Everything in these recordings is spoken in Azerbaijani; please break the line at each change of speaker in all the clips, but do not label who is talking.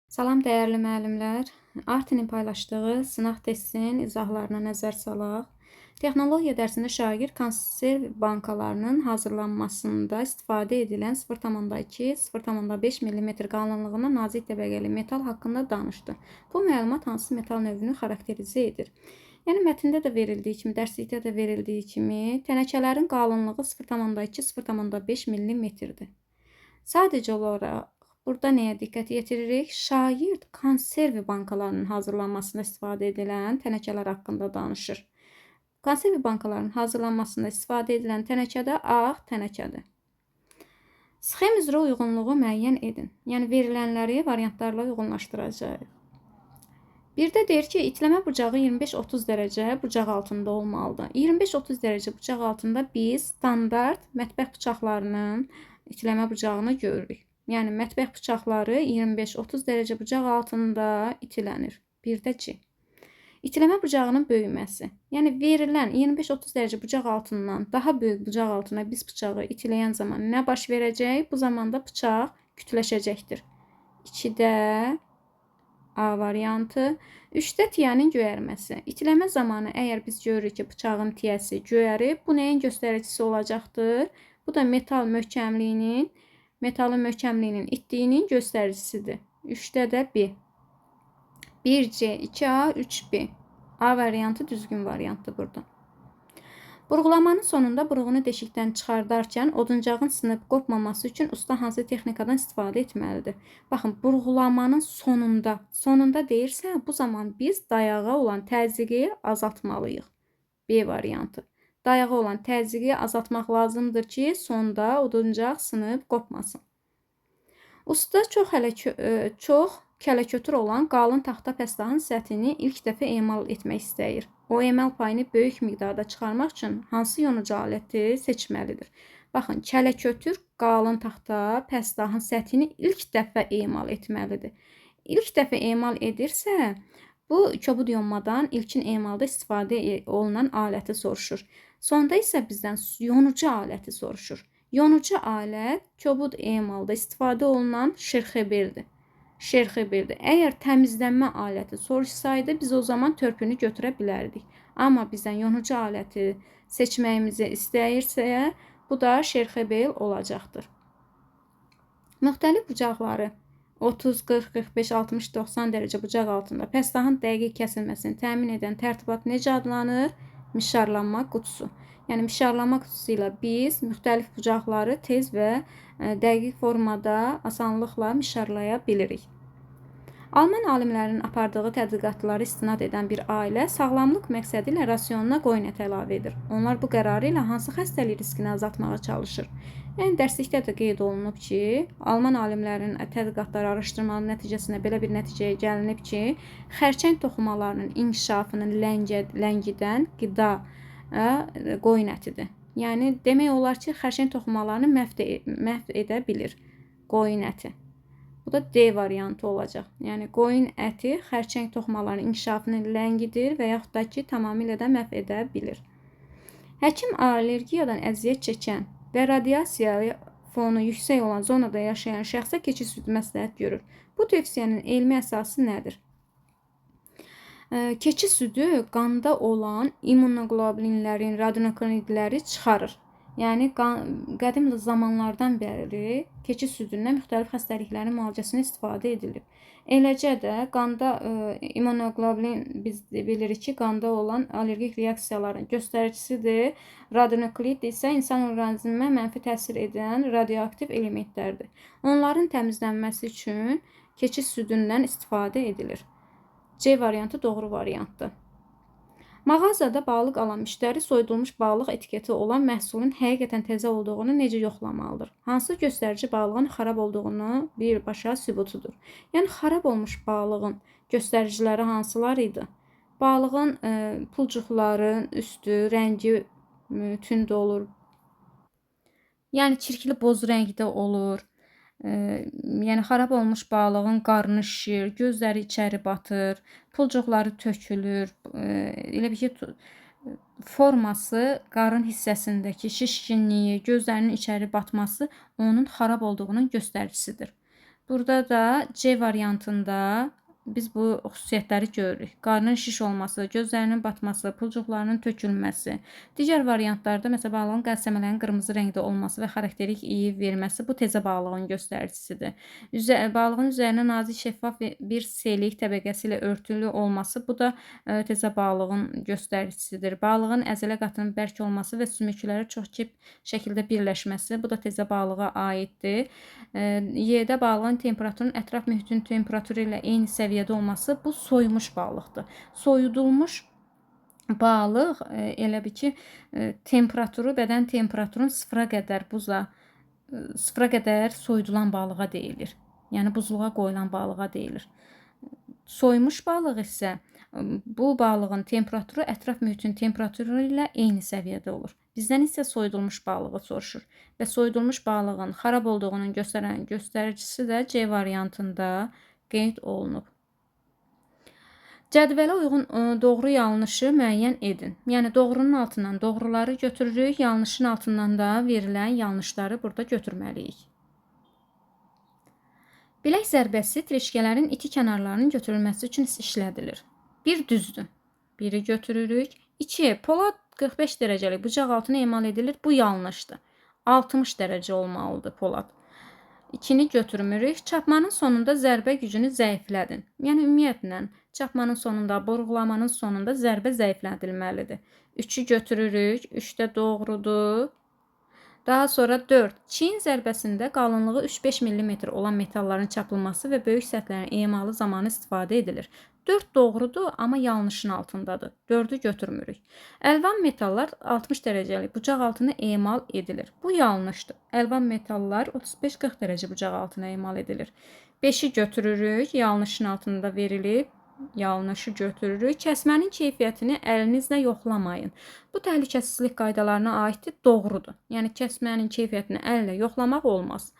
Salam dəyərli müəllimlər. Artinin paylaşdığı sınaq testinin izahlarına nəzər salaq. Texnologiya dərsində şagird konserv bankalarının hazırlanmasında istifadə edilən 0,2-0,5 mm qalınlığında nazik təbəqəli metal haqqında danışdı. Bu məlumat hansı metal növünü xarakterizə edir? Yəni mətndə də verildiyi kimi, dərslikdə də verildiyi kimi tənəkələrin qalınlığı 0,2-0,5 mm-dir. Sadəcə olaraq burada nəyə diqqət yetiririk? Şagird konserv bankalarının hazırlanmasında istifadə edilən tənəkələr haqqında danışır. Konserv bankalarının hazırlanmasında istifadə edilən tənəkə də ağ tənəkədir. Sxem üzrə uyğunluğu müəyyən edin. Yəni verilənləri variantlarla uyğunlaşdıracağıq. Bir də deyir ki, itləmə bucağı 25-30 dərəcə bucaq altında olmalıdır. 25-30 dərəcə bucaq altında biz standart mətbəx bıçaqlarının itləmə bucağını görürük. Yəni mətbəx bıçaqları 25-30 dərəcə bucaq altında itilənir. Bir də C. İtiləmə bucağının böyüməsi. Yəni verilən 25-30 dərəcə bucaq altından daha böyük bucaq altına biz bıçağı itiləyən zaman nə baş verəcək? Bu zamanda bıçaq kütləşəcəkdir. 2-də A variantı. 3-də tiyənin göyərməsi. İtiləmə zamanı əgər biz görürük ki, bıçağın tiyəsi göyərib, bu nəyin göstəricisi olacaqdır? Bu da metal möhkəmliyinin, metalın möhkəmliyinin itdiyinin göstəricisidir. 3-də də B. 1C, 2A, 3B. A variantı düzgün variantdır burada. Burğulamanın sonunda burğunu deşikdən çıxardarkən oduncağın sınıb qopmaması üçün usta hansı texnikadan istifadə etməlidir? Baxın, burğulamanın sonunda deyirsə, bu zaman biz dayağa olan təzyiqi azaltmalıyıq. B variantı. Dayağa olan təzyiqi azaltmaq lazımdır ki, sonda oduncaq sınıb qopmasın. Usta çox kələkötür olan qalın taxta pəstahın səthini ilk dəfə emal etmək istəyir. O emal payını böyük miqdarda çıxarmaq üçün hansı yonucu aləti seçməlidir? Baxın, kələkötür qalın taxta pəstahın səthini ilk dəfə emal etməlidir. İlk dəfə emal edirsə, bu kobud yonmadan ilkin emalda istifadə olunan aləti soruşur. Sonda isə bizdən yonucu aləti soruşur. Yonucu alət kobud emalda istifadə olunan şerxebeldir. Şerxebeldir. Əgər təmizlənmə aləti soruşsaydı, biz o zaman törpünü götürə bilərdik. Amma bizdən yonucu aləti seçməyimizi istəyirsə, bu da şerxebel olacaqdır. Müxtəlif bucaqları 30, 40, 45, 60, 90 dərəcə bucaq altında pəstahın dəqiq kəsilməsini təmin edən tərtibat necə adlanır? Mişarlanma qutusu. Yəni mişarlanma qutusu ilə biz müxtəlif bucaqları tez və dəqiq formada asanlıqla mişarlaya bilirik. Alman alimlərinin apardığı tədqiqatlara istinad edən bir ailə sağlamlıq məqsədi ilə rasionuna qoyun əti əlavə edir. Onlar bu qərarı ilə hansı xəstəlik riskini azaltmağa çalışır? Yəni dərslikdə də qeyd olunub ki, Alman alimlərinin tədqiqatları, araşdırmaların nəticəsində belə bir nəticəyə gəlinib ki, xərçəng toxumalarının inkişafının ləngidən qida qoyun ətidir. Yəni demək olar ki, xərçəng toxumalarını məhv edə bilir qoyun əti. Bu da D variantı olacaq. Yəni qoyun əti xərçəng toxumalarının inkişafını ləngidir və yaxud da ki, tamamilə də məhv edə bilir. Həkim allergiyadan əziyyət çəkən və radiasiya fonu yüksək olan zonada yaşayan şəxsə keçi südü məsləhət görür. Bu tövsiyənin elmi əsası nədir? Keçi südü qanda olan immunoglobulinlərin, radionuklidləri çıxarır. Yəni qədim zamanlardan bəri keçi südündən müxtəlif xəstəliklərin müalicəsində istifadə edilib. Eləcə də qanda immunoglobulin biz bilirik ki, qanda olan allergik reaksiyaların göstəricisidir. Radionuklid isə insan orqanizminə mənfi təsir edən radioaktiv elementlərdir. Onların təmizlənməsi üçün keçi südündən istifadə edilir. C variantı doğru variantdır. Mağazada balıq alan müştəri soyudulmuş balıq etiketi olan məhsulun həqiqətən təzə olduğunu necə yoxlamalıdır? Hansı göstərici balığın xarab olduğunu birbaşa sübutudur? Yəni xarab olmuş balığın göstəriciləri hansılar idi? Balığın pulcuqların üstü, rəngi tünd olur. Yəni çirkli boz rəngdə olur. Yəni xarab olmuş balığın qarnı şişir, gözləri içəri batır, pulcuqları tökülür. Elə bil ki, forması, qarın hissəsindəki şişkinliyi, gözlərinin içəri batması onun xarab olduğunun göstəricisidir. Burada da C variantında biz bu xüsusiyyətləri görürük. Qarnın şiş olması, gözlərinin batması, pulcuqlarının tökülməsi. Digər variantlarda məsələn balığın qəlsəmələrinin qırmızı rəngdə olması və xarakterik iyi verməsi bu təzə balığın göstəricisidir. Balığın üzərinə nazik şəffaf bir selik təbəqəsi ilə örtülü olması bu da təzə balığın göstəricisidir. Balığın əzələ qatının bərk olması və sümükləri çox kip şəkildə birləşməsi bu da təzə balığa aiddir. Y-də balığın temperaturunun ətraf mühitin temperaturu ilə eyni səviyyədə olması bu soyumuş balıqdır. Soyudulmuş balıq elə bil ki, temperaturu, bədən temperaturunun sıfıra qədər buza, sıfıra qədər soyudulan balığa deyilir. Yəni buzluğa qoyulan balığa deyilir. Soyumuş balıq isə bu balığın temperaturu ətraf mühitin temperaturu ilə eyni səviyyədə olur. Bizdən isə soyudulmuş balığı soruşur və soyudulmuş balığın xarab olduğunun göstərən göstəricisi də C variantında qeyd olunub. Cədvələ uyğun doğru yanlışı müəyyən edin. Yəni doğrunun altından doğruları götürürük, yanlışın altından da verilən yanlışları burada götürməliyik. Bilək zərbəsi trişkələrin iti kənarlarının götürülməsi üçün işlədilir. 1 düzdür. 1-i götürürük. 2. Polad 45 dərəcəlik bıçaq altına emal edilir. Bu yanlışdır. 60 dərəcə olmalıdır polad. 2-ni götürmürük. Çapmanın sonunda zərbə gücünü zəiflədin. Yəni ümumiyyətlə çapmanın sonunda, burğulamanın sonunda zərbə zəiflədilməlidir. 3-ü götürürük. 3 də doğrudur. Daha sonra 4. Çiyin zərbəsində qalınlığı 3-5 mm olan metalların çapılması və böyük səthlərin emalı zamanı istifadə edilir. 4 doğrudur, amma yanlışın altındadır. 4-ü götürmürük. Əlvan metallar 60 dərəcəlik bucaq altına emal edilir. Bu yanlışdır. Əlvan metallar 35-40 dərəcə bucaq altına emal edilir. 5-i götürürük, yanlışın altında verilib. Yanlışı götürürük. Kəsmənin keyfiyyətini əlinizlə yoxlamayın. Bu təhlükəsizlik qaydalarına aiddir, doğrudur. Yəni kəsmənin keyfiyyətini əllə yoxlamaq olmaz.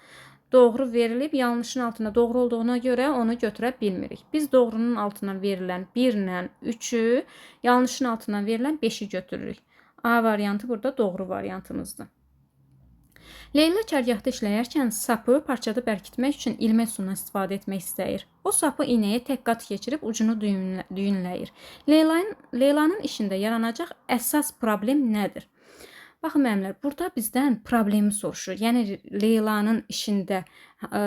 Doğru verilib, yanlışın altında doğru olduğuna görə onu götürə bilmirik. Biz doğrunun altına verilən 1 ilə 3-ü, yanlışın altına verilən 5-i götürürük. A variantı burada doğru variantımızdır. Leyla kərgahda işləyərkən sapı parçada bərkitmək üçün ilmə üsulundan istifadə etmək istəyir. O sapı iynəyə tək qat keçirib ucunu düyünləyir. Leylanın işində yaranacaq əsas problem nədir? Baxın müəllimlər, burada bizdən problemi soruşur. Yəni Leylanın işində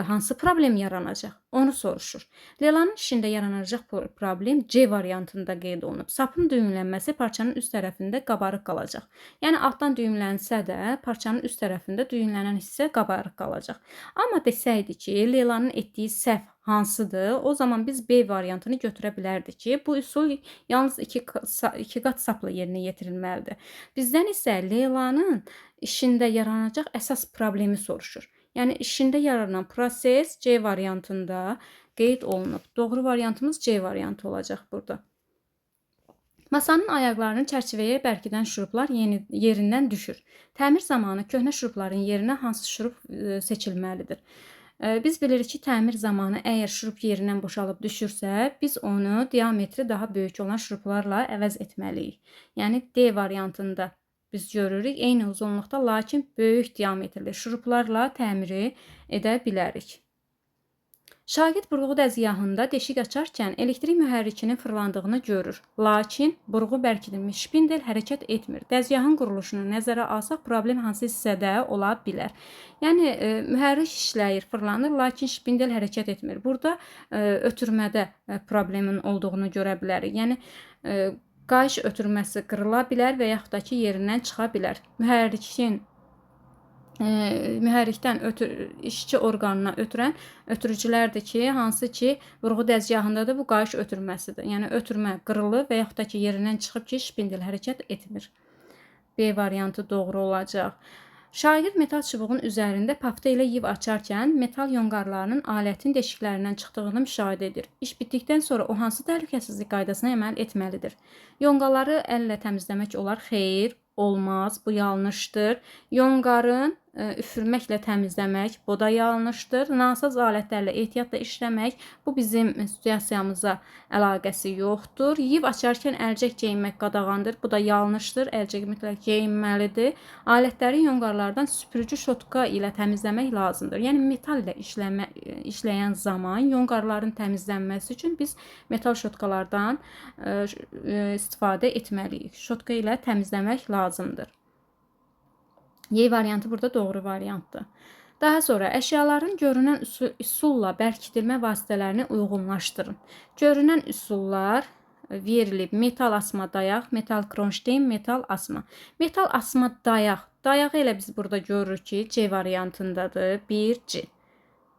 hansı problem yaranacaq? Onu soruşur. Leylanın işində yaranacaq problem C variantında qeyd olunub. Sapın düyünlənməsi parçanın üst tərəfində qabarıq qalacaq. Yəni altdan düyünlənsə də parçanın üst tərəfində düyünlənən hissə qabarıq qalacaq. Amma desəydi ki, Leylanın etdiyi səhv hansıdır? O zaman biz B variantını götürə bilərdik ki, bu üsul yalnız iki qat sapla yerinə yetirilməlidir. Bizdən isə Leylanın işində yaranacaq əsas problemi soruşur. Yəni işində yaranan proses C variantında qeyd olunub. Doğru variantımız C variantı olacaq burada. Masanın ayaqlarını çərçivəyə bərkidən şuruplar yerindən düşür. Təmir zamanı köhnə şurupların yerinə hansı şurup seçilməlidir? Biz bilirik ki, təmir zamanı əgər şurup yerindən boşalıb düşürsə, biz onu diametri daha böyük olan şuruplarla əvəz etməliyik. Yəni D variantında biz görürük eyni uzunluqda, lakin böyük diametrli şuruplarla təmiri edə bilərik. Şagird burğu dəzgahında deşik açarkən elektrik mühərrikinin fırlandığını görür. Lakin burğu bərkidilmiş şpindel hərəkət etmir. Dəzgahın quruluşunu nəzərə alsaq problem hansı hissədə ola bilər? Yəni mühərrik işləyir, fırlanır, lakin şpindel hərəkət etmir. Burada ötürmədə problemin olduğunu görə bilərik. Yəni qayış ötürməsi qırıla bilər və yaxud da ki, yerindən çıxa bilər. Mühərrikdən işçi orqanına ötürən ötürücülərdir ki, hansı ki, burğu dəzgahındadır, bu qayış ötürməsidir. Yəni ötürmə qırılır və yaxud da ki, yerindən çıxıb ki, şpindel hərəkət etmir. B variantı doğru olacaq. Şagird metal çubuğun üzərində pafta ilə yiv açarkən metal yonqarlarının alətin deşiklərindən çıxdığını müşahidə edir. İş bitdikdən sonra o hansı təhlükəsizlik qaydasına əməl etməlidir? Yonqaları əllə təmizləmək olar? Xeyr, olmaz. Bu yanlışdır. Yonqarın üfürməklə təmizləmək, bu da yanlışdır. Nasaz alətlərlə ehtiyatla işləmək, bu bizim situasiyamıza əlaqəsi yoxdur. Yeyib açarkən əlcək geyinmək qadağandır, bu da yanlışdır. Əlcək mütləq geyinməlidir. Alətləri yonqarlardan süpürücü şotka ilə təmizləmək lazımdır. Yəni metal ilə işləyən zaman yonqarların təmizlənməsi üçün biz metal şotkalardan istifadə etməliyik. Şotka ilə təmizləmək lazımdır. Y variantı burada doğru variantdır. Daha sonra əşyaların görünən üsulla bərkidilmə vasitələrini uyğunlaşdırın. Görünən üsullar verilib. Metal asma dayaq, metal kronşteyn, metal asma. Metal asma dayaq. Dayağı elə biz burada görürük ki, C variantındadır. 1C.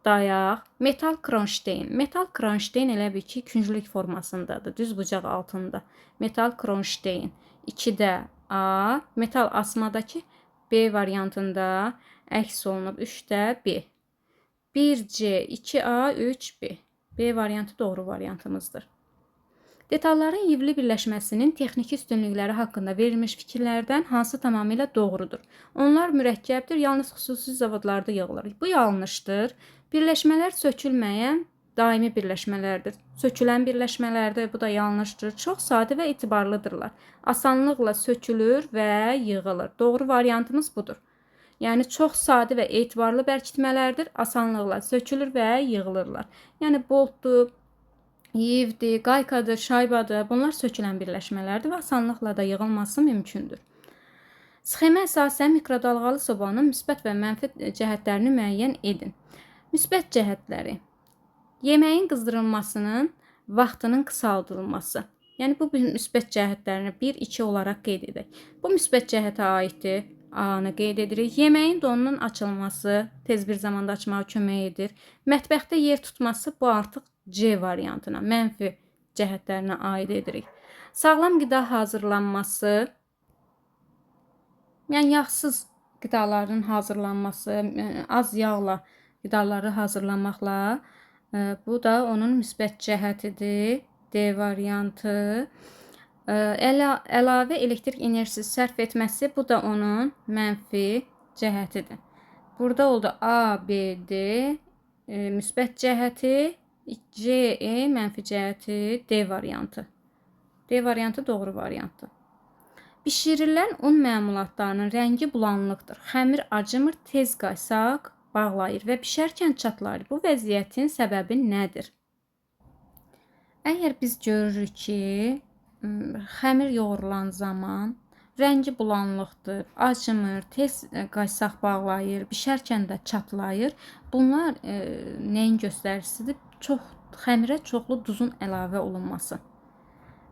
Dayaq, metal kronşteyn. Metal kronşteyn elə bil ki, künclük formasındadır. Düz bucaq altında. Metal kronşteyn. 2-də A. Metal asmadakı B variantında əks olunub. 3-də B. 1C, 2A, 3B. B variantı doğru variantımızdır. Detalların yivli birləşməsinin texniki üstünlükləri haqqında verilmiş fikirlərdən hansı tamamilə doğrudur? Onlar mürəkkəbdir, yalnız xüsusi zavodlarda yığılır. Bu yanlışdır. Birləşmələr sökülməyən daimi birləşmələrdir. Sökülən birləşmələrdir, bu da yanlışdır. Çox sadə və etibarlıdırlar. Asanlıqla sökülür və yığılır. Doğru variantımız budur. Yəni çox sadə və etibarlı bərkitmələrdir. Asanlıqla sökülür və yığılırlar. Yəni boltdur, yivdir, qaykadır, şaybadır. Bunlar sökülən birləşmələrdir və asanlıqla da yığılması mümkündür. Sxemə əsasən mikrodalğalı sobanın müsbət və mənfi cəhətlərini müəyyən edin. Müsbət cəhətləri: yeməyin qızdırılmasının vaxtının qısaldılması. Yəni bu müsbət cəhətlərini 1-2 olaraq qeyd edək. Bu müsbət cəhətə aiddir. A-nı qeyd edirik. Yeməyin donunun açılması tez bir zamanda açmağa kömək edir. Mətbəxdə yer tutması, bu artıq C variantına, mənfi cəhətlərinə aid edirik. Sağlam qida hazırlanması, yəni yağsız qidaların hazırlanması, az yağla qidaları hazırlamaqla, bu da onun müsbət cəhətidir. D variantı. Əlavə elektrik enerjisi sərf etməsi, bu da onun mənfi cəhətidir. Burada oldu A, B, D müsbət cəhəti, C, E mənfi cəhəti, D variantı. D variantı doğru variantdır. Bişirilən un məmulatlarının rəngi bulanlıqdır. Xəmir acımır, tez qaysaq bağlayır və bişərkən çatlayır. Bu vəziyyətin səbəbi nədir? Əgər biz görürük ki, xəmir yoğurulan zaman rəngi bulanlıqdır, acımır, tez qaysaq bağlayır, bişərkən də çatlayır. Bunlar nəyin göstəricisidir? Xəmirə çoxlu duzun əlavə olunması.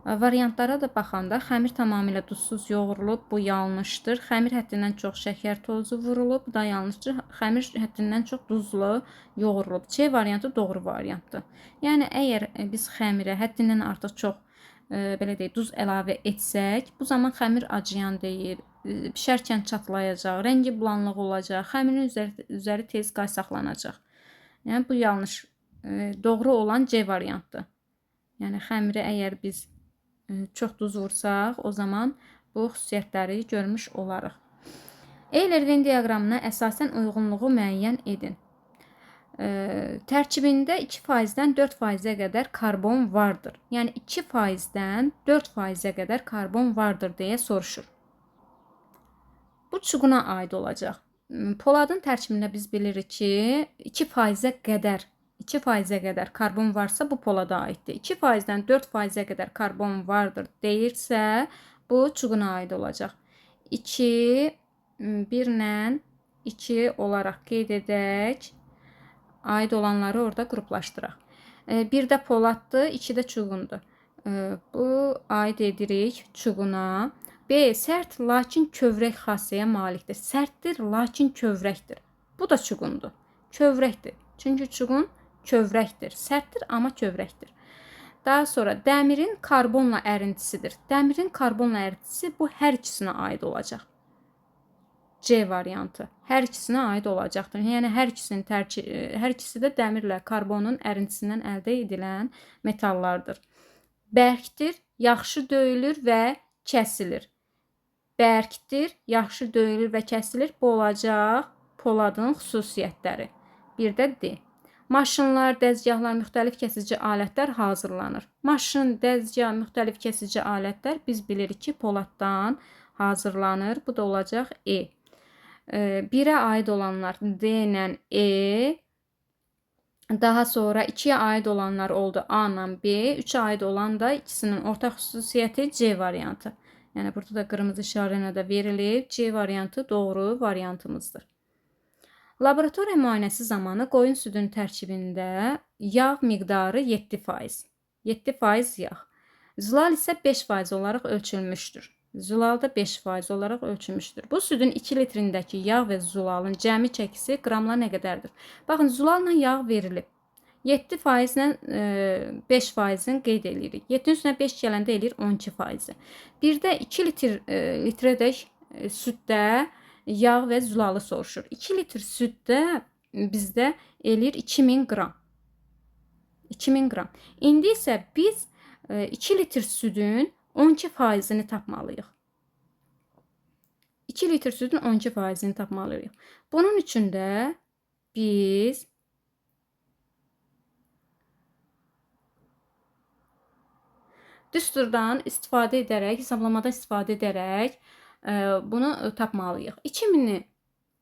Variantlara da baxanda xəmir tamamilə duzsuz yoğrulub, bu yanlışdır. Xəmir həddindən çox şəkər tozu vurulub, bu da yanlışdır. Xəmir həddindən çox duzlu yoğrulub. C variantı doğru variantdır. Yəni əgər biz xəmirə həddindən artıq çox belə deyək, duz əlavə etsək, bu zaman xəmir acıyan deyil, bişərkən çatlayacaq, rəngi bulanlıq olacaq, xəmirin üzəri tez qaysaqlanacaq. Yəni bu yanlış, doğru olan C variantdır. Yəni xəmirə əgər biz çox duz vursaq, o zaman bu xüsusiyyətləri görmüş olarıq. Euler-Venn diaqramına əsasən uyğunluğu müəyyən edin. Tərkibində 2%-dən 4%-ə qədər karbon vardır. Yəni 2%-dən 4%-ə qədər karbon vardır deyə soruşur. Bu çuquna aid olacaq. Poladın tərkibində biz bilirik ki, 2%-ə qədər 2%-ə qədər karbon varsa, bu polada aiddir. 2%-dən 4%-ə qədər karbon vardır deyirsə, bu çuquna aid olacaq. 2, 1 ilə 2 olaraq qeyd edək. Aid olanları orada qruplaşdıraq. 1-də poladdır, 2-də çuğundur. Bu aid edirik çuğuna. B, sərt, lakin kövrək xassəyə malikdir. Sərtdir, lakin kövrəkdir. Bu da çuğundur. Kövrəkdir. Çünki çuğun kövrəkdir. Sərtdir, amma kövrəkdir. Daha sonra dəmirin karbonla ərintisidir. Dəmirin karbonla ərintisi bu hər ikisinə aid olacaq. C variantı. Hər ikisinə aid olacaqdır. Yəni hər ikisi də dəmirlə karbonun ərintisindən əldə edilən metallardır. Bərkdir, yaxşı döyülür və kəsilir. Bərkdir, yaxşı döyülür və kəsilir. Bu olacaq Poladın xüsusiyyətləri. Bir də D. Maşınlar, dəzgahlar, müxtəlif kəsici alətlər hazırlanır. Maşın, dəzgah, müxtəlif kəsici alətlər biz bilirik ki, poladdan hazırlanır. Bu da olacaq E. 1-ə aid olanlar D ilə E. Daha sonra 2-yə aid olanlar oldu A ilə B. 3-ə aid olan da ikisinin ortaq xüsusiyyəti C variantı. Yəni burada da qırmızı işarə ilə də verilib. C variantı doğru variantımızdır. Laboratoriya müayinəsi zamanı qoyun südünün tərkibində yağ miqdarı 7%. 7% yağ. Zülal isə 5% olaraq ölçülmüşdür. Zülal da 5% olaraq ölçülmüşdür. Bu südün 2 litrindəki yağ və zülalın cəmi çəkisi qramla nə qədərdir? Baxın, zülalla yağ verilib. 7% ilə 5%-ni qeyd eləyirik. 7-nin üstünə 5 gələndə eləyir 12%. Bir də 2 litrədək süddə yağ və zülalı soruşur. 2 litr süddə bizdə eləyir 2000 qram. 2000 qram. İndi isə biz 2 litr südün 12%-ni tapmalıyıq. 2 litr südün 12%-ni tapmalıyıq. Bunun üçün də biz düsturdan istifadə edərək, hesablamada istifadə edərək bunu tapmalıyıq. 2000-i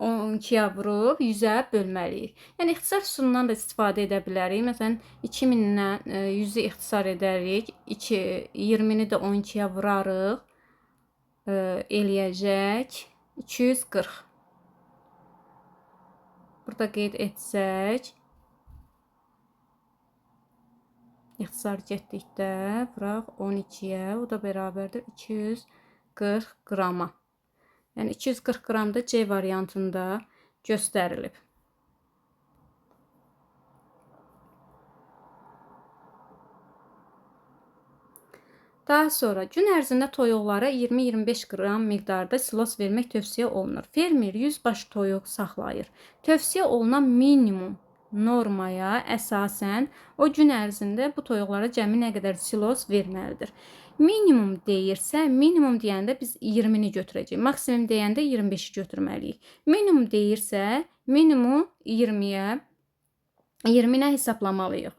12-yə vurub 100-ə bölməliyik. Yəni ixtisar üsulundan da istifadə edə bilərik. Məsələn, 2000-dən 100-ü ixtisar edərik. 20-ni də 12-yə vurarıq. Eləyəcək 240. Burada qeyd etsək, ixtisar getdikdə vuraq 12-yə, o da bərabərdir 240 qrama. Yəni 240 qram da C variantında göstərilib. Daha sonra gün ərzində toyuqlara 20-25 qram miqdarda silos vermək tövsiyə olunur. Fermer 100 baş toyuq saxlayır. Tövsiyə olunan minimum normaya əsasən o gün ərzində bu toyuqlara cəmi nə qədər silos verməlidir? Minimum deyirsə, minimum deyəndə biz 20-ni götürəcəyik. Maksimum deyəndə 25-i götürməliyik. Minimum deyirsə, minimum 20-nə hesablamalıyıq.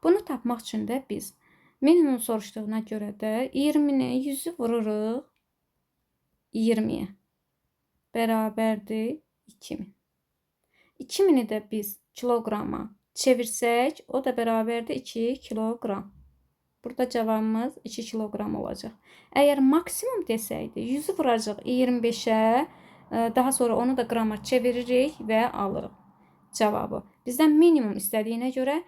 Bunu tapmaq üçün də biz minimum soruşduğuna görə də 20-ni 100-ü vururuq 20-yə. Bərabərdir 2000. 2000-i də biz kiloqrama çevirsək, o da bərabərdir 2 kiloqram. Burada cavabımız 2 kiloqram olacaq. Əgər maksimum desəydi, 100-ü vuracaq 25-ə, daha sonra onu da qrama çeviririk və alırıq cavabı. Bizdən minimum istədiyinə görə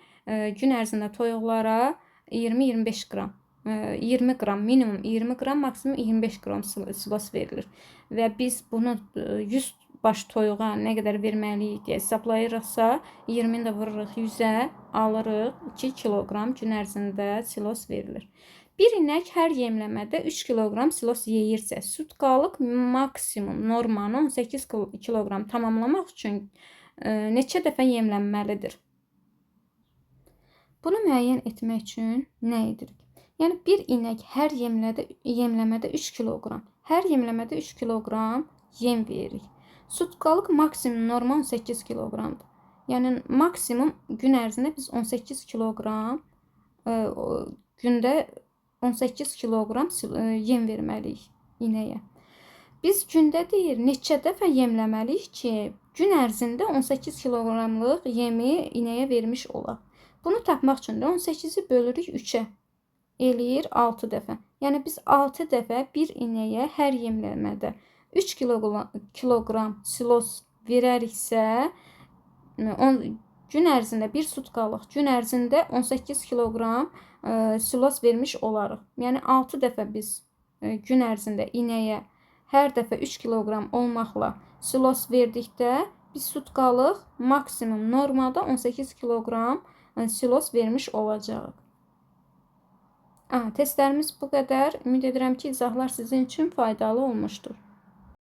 gün ərzində toyuqlara 20-25 qram, 20 qram, minimum 20 qram, maksimum 25 qram silos verilir. Və biz bunu 100 baş toyuğa nə qədər verməliyik deyə hesablayırıqsa, 20-ni də vururuq 100-ə, alırıq 2 kiloqram gün ərzində silos verilir. Bir inək hər yemləmədə 3 kiloqram silos yeyirsə, sutkalıq maksimum normanı 18 kiloqram tamamlamaq üçün neçə dəfə yemlənməlidir? Bunu müəyyən etmək üçün nə edirik? Yəni bir inək hər yemləmədə 3 kiloqram, hər yemləmədə 3 kiloqram yem veririk. Sutkalıq maksimum norma 18 kiloqramdır. Yəni maksimum gün ərzində biz 18 kiloqram gündə 18 kiloqram yem verməliyik inəyə. Biz gündə deyir, neçə dəfə yemləməliyik ki, gün ərzində 18 kiloqramlıq yemi inəyə vermiş olaq. Bunu tapmaq üçün də 18-i bölürük 3-ə. Eləyir 6 dəfə. Yəni biz 6 dəfə bir inəyə hər yemləmədə 3 kiloqram silos verəriksə, gün ərzində bir sutkalıq gün ərzində 18 kiloqram silos vermiş olarıq. Yəni 6 dəfə biz gün ərzində inəyə hər dəfə 3 kiloqram olmaqla silos verdikdə biz sutkalıq maksimum normada 18 kiloqram silos vermiş olacağıq. Testlərimiz bu qədər. Ümid edirəm ki, izahlar sizin üçün faydalı olmuşdur.